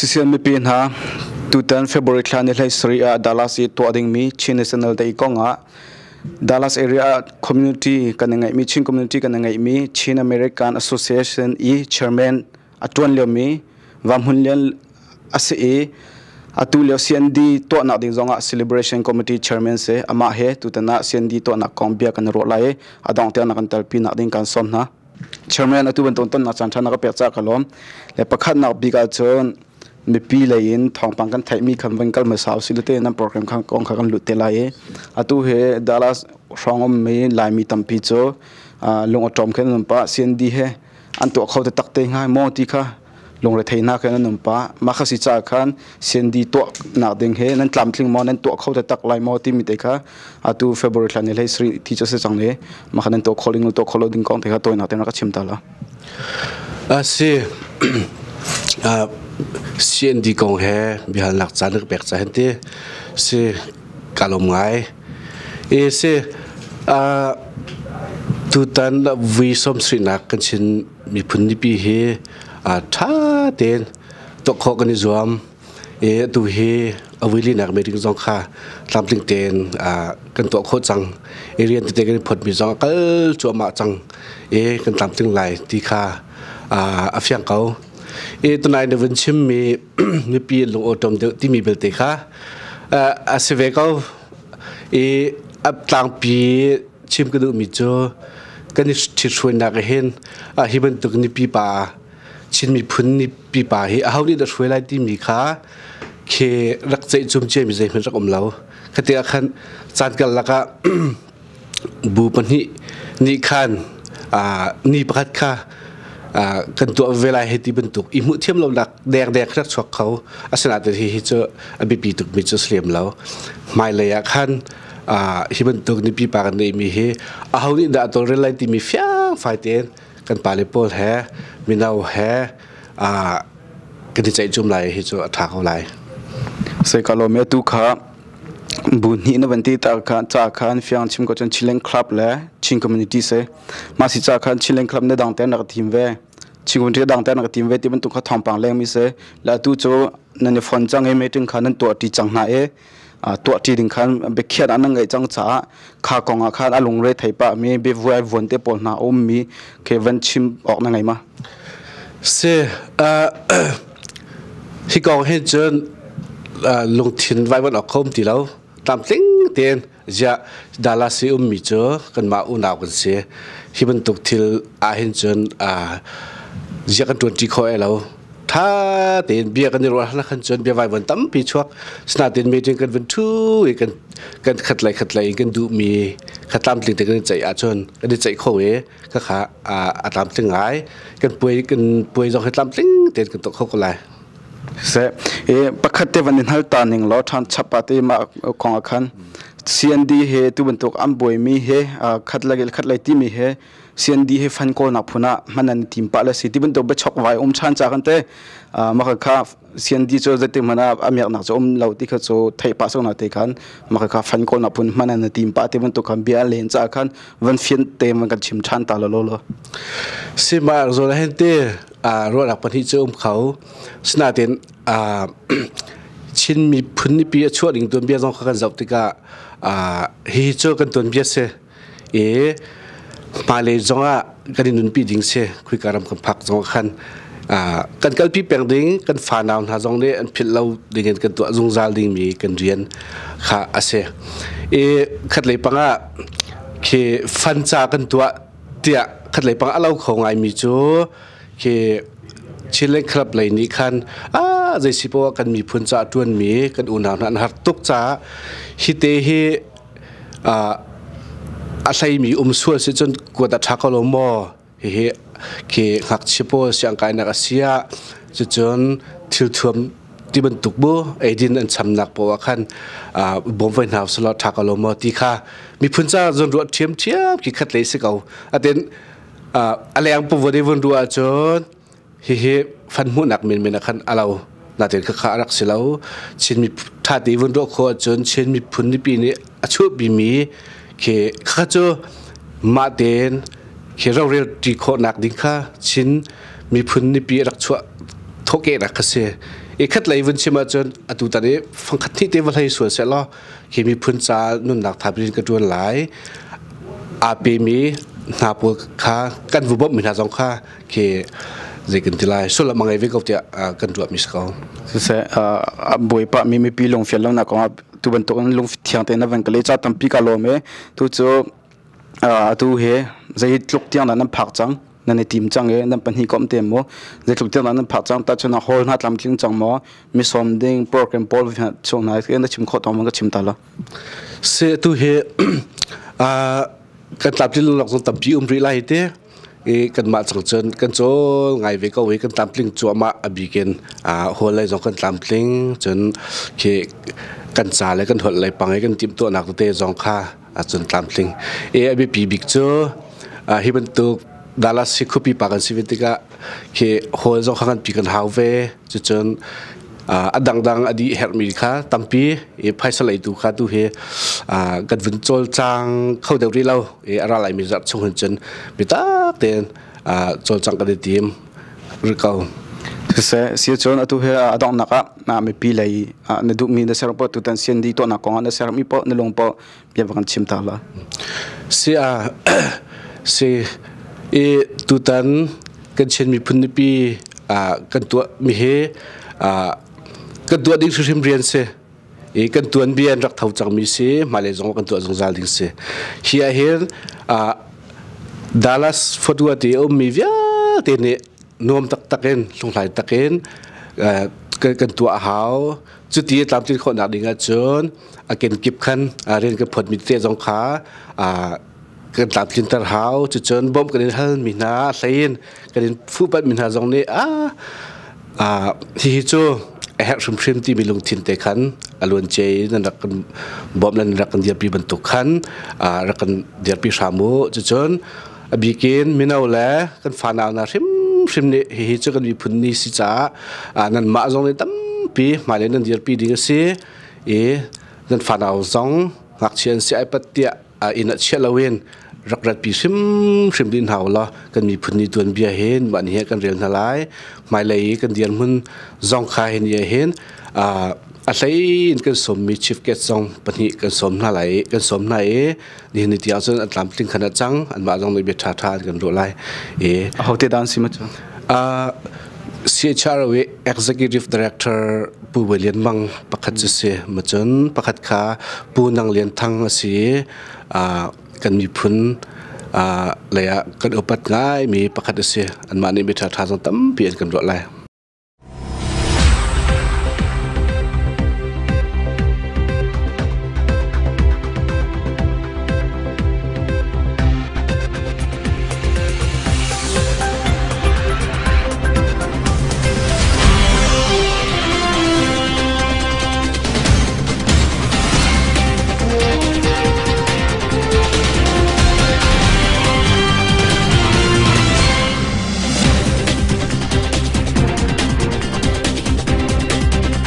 CCN mipi hna, tutan February thla ni hlei sarih ah Dallas i tuah dingmi Chin National Day kong ah Dallas area community kan ngeihmi Chin community kan ngeihmi Chin American Association i chairman a ṭuan liomi Vam Hun Lian a si i atu lio CND tuahnak ding zongah Celebration Committee chairman si. Amah he tutan ah CND tuahnak kong bia kan i ruah lai i a dongh tiang na kan telpi nak ding kan sawm hna. Chairman, atu bantuk tonnak caan ṭha na ka pek caah ka lawm. Le pakhatnak bik ahcun mipi lei in thawngpang kan theihmi khan van kal hmasa usih te nan program kha kong kha kan lut te lai i atu hi Dallas hrawng ummi Laimi tampi cu lung a ṭawm khin an um pah. CND he an tuah kho taktak te hnga maw ti kha lungretheihnak in an um pah. Mah kha si caah khan CND tuahnak ding he nan tlamtling maw, nan tuah kho taktak lai maw timi te kha atu February thla ni hlei sarih ti cu a si cang i mah kha nan tuah kho ding tuah kho lo ding kong te kha tawinak tein rak ka chim ta la. A si. CND kong he biahalnak caan ka pek ca hin ti si ka lawm ngai. E si tutan vui sawmsrinak kan Chin miphun nipi hi ṭha tein tuah khawh kan i zuam. E tu hi a vuilinak meeting zong kha tlamtling tein kan tuah khawh cang. E rian tete kan i photmi zong a kal cuahmah cang. E kan tlamtling lai ti kha a fiang ko. E tunai na vun chimmi mipi lung awṭawm deuh timi belte kha a si ve ko. I a tlangpi chim ka duhmi cu kan i ṭhithruainak hin hi bantuk nipi pa Chin miphun nipi pa hi aho nih dah hruai lai timi kha khi rak ceihcum ciami zeihmanh rak um lo. Khati ah khan caan karlak ah bu pahnih nih khan ni pakhat kha kan tuah ve lai hei ti bantuk i hmuh thiam lonak dengdeng rak chuak kho. Asinain hihi cu a biapi tukmi cu a si lem lo. Hmailei ah khan hi bantuk nipi pa kan neihmi hi aho nih dah a tawlrel lai timi fiangfai tein kan pale pawl he mino he kan i ceihcum lai hi cu a ṭha ko lai. Sei ka lawm e. Tu kha bu hnih na van ti ta kha ca khan fiang chim ko cun Chilen Club le Chin Community se mah si ca khan Chilen Club na dang te na ka thim ve, Chin Community dang te na ka thim ve ti bantuk kha thawngpang leng mi se la tu cu nan i fon cang i meeting kha nan tuah ṭi cang hna i tuah ṭi ding khan biakhiah nan ngeih cang caah kha kong ah khan a lungre thei pah mi biavuai vuan te pawl hna a um mi khi van chim awk na ngei ma? Si, hi kong hin cun lungthin vaivuanh awk kho um ti lo. Tlamtling tein ziah Dallas i ummi cu kanmah unau kan si. Hi bantuk thil ahhin cun ziah kan ṭuanṭi khawh e lo. Ṭha tein bia kan i ruah khan cun bia vaivuan tampi chuak. Sinain meeting kan vun ṭhu i kan kan khatlei khatlei in kan duhmi kha tlamtling te kan i ceih ahcun kan i ceih kho i khakha a tlamtling ngai. Kan puai zong hi tlamtling tein kan tuah kho ko lai. Seh, i pakhat te van in hal ta ning law ṭhan chap ah te mah kong ah khan CND he tu bantuk an buaimi he khat le khat lei timi he CND he fan kawlnak phun ah hman an tim pah le si ti bantuk biachok vai um ṭhan ca kan te mah kha CND cu zeitik hmanh ah a miaknak cu um lo ti kha cu theih pah sona te khan mah kha fan kawlnak phun hman an tim pah ti bantuk khan bia len ca khan van fian te van kan chim ṭhan ta lo lo. Si ma zawn hen te ruahnak pahnih cu um kho. Sinain Chin miphun nipi a chuah ding tuanbia zong kha kan zoh tikah hihi cu kan tuanbia si i hmailei zongah kan i nunpi ding si. Khuika ram kan phak zong khan kan kalpi peng ding, kan fanau hna zong nih an philh lo ding in kan tuah zungzal dingmi kan rian kha a si. I khatlei pangah khi fan ca kan tuah tiah khatlei pang a lo kho ngaimi cu khi Chinland Club lei nih khan a zei si poah kan miphun ca ṭuanmi kan unau hna an har tuk caah hi te hi a hleimi um sual si cun kuat a ṭha ko lo maw? Hihi khi ngakchia pawl siangkainak a si ah cucun thilthuam ti bantuk bu eidin an chamnak paoh ah khan bawm voi hna usih law ṭha ko lo maw ti kha miphun ca zawn ruah ṭhiamṭhiam khi khat lei si ko. Atin a leng puvun i vun ruah ahcun hihi fan hmuhnak menmen ah khan a lo. Natin khakha a rak si lo. Chin mi ṭha te vun ruah khawh ahcun Chin miphun mipi nih a chuahpimi khi khakha cu mah tein khi rorel ṭi khawhnak ding kha Chin miphun nipi a rak chuah thawhkehnak kha si. I khat lei vun chim ahcun atu tan i fangkhat hnih te va hlei sual seh law khi miphun ca nunnak tha piin ka ṭuan lai. Aa pemi hna pawl kha kan vu bawmhmi hna zong kha khi zei kan ti lai sullam a ngei ve ko tiah kan ruahmi si ko. Siseh, bawipa mi mipi lungfian lonak kongah tu bantukin lungthiang tein na van ka leh ca tampi ka lawm i tu cu atu hi zeitluk tiang dah nan phak cang nan i tim cang i nan pahnih komh te mu zeitluk tiang dah nan phak cang tahchun ah hall hna tlamtling cang maw misawm ding program pawl chung hna na chim khawh tawng ka chim ta lo. Se tu hi kan tlamtlin lak zong tampi um rih lai te i kanmah cang cun kan cawl ngai ve ko i kan tlamtling cuahmah a bikin hall lei zong kan tlamtling cun khi kan ca le kan holh lei pang i kan timhtuahnak tete zong kha cun tlamtling i a biapi bik cu hi bantuk Dallas hi khuapi pa kan si ve tikah khi hall zong kha kan pi kan hau ve cucun a dangdang a dih herhmi kha tampi i phaisa leitu kha tu hi kan vun cawlcang kho deuh rih lo i a ra laimi zarh chung hin cun biatak tein cawlcang kan i tim rih ko. Siseh, si cun atu hi a donghnak ah mipi lei na duhmi na ser po tutan CND tuahnak kong ah na sermi po na lung po bia va kan chim ta la. Si a si i tutan kan Chin miphun nipi kan tuah mi hi kan tuah ding hrimhrim rian si i kan tuan bia an rak tho cangmi si hmailei zong kan tuah zungzal ding si hi ah hin Dallas Fort Worth i a ummi vialte nih nuam taktak in hlunghlai takin kan tuah a hau cuti tlamtlin khawhnak ding ahcun a kenkip khan rian kan phawtmi tete zong kha kan tlamtlinter hau. Cucun bawmh kan in halmi hna hlei in kan in fuhpanh mi hna zong nih a hihi cu a herh hrimhrim timi lungthin te khan a luan cia i nan rak kan bawmh nan rak kan dirpi bantuk khan rak kan dirpi hram u. Cucun a bikin mino le kan fanau hna hrimhrim nih hihi cu kan miphun ni si caah nanmah zong nih tampi hmailei nan dirpi ding a si i nan fanau zong ngakchia an si ai pat tiah inn ah chiah loin rak ratpi hrimhrim ding hna ulaw kan miphun ni tuanbia hin mah ni he kan rel hna lai. Hmailei i kan dirhmun zong kha hin ni hin a hlei in kan sawmmi chief guest zong pahnih kan sawm hna lai kan sawm hna i nihin ni tiang cun an tlamtling khan a cang anmah zong nih bia ṭha ṭha an kan ruah lai i Ahote dan si ma cu? CHRO i Executive Director Pu Bawi Lian Mang pakhat cu si ma cun pakhat kha Pu Nang Lian Thang a si i kan miphun lei ah kan upat ngaimi pakhat a si. Anmah nih mi ṭha ṭha zong tampi an kan ruah lai.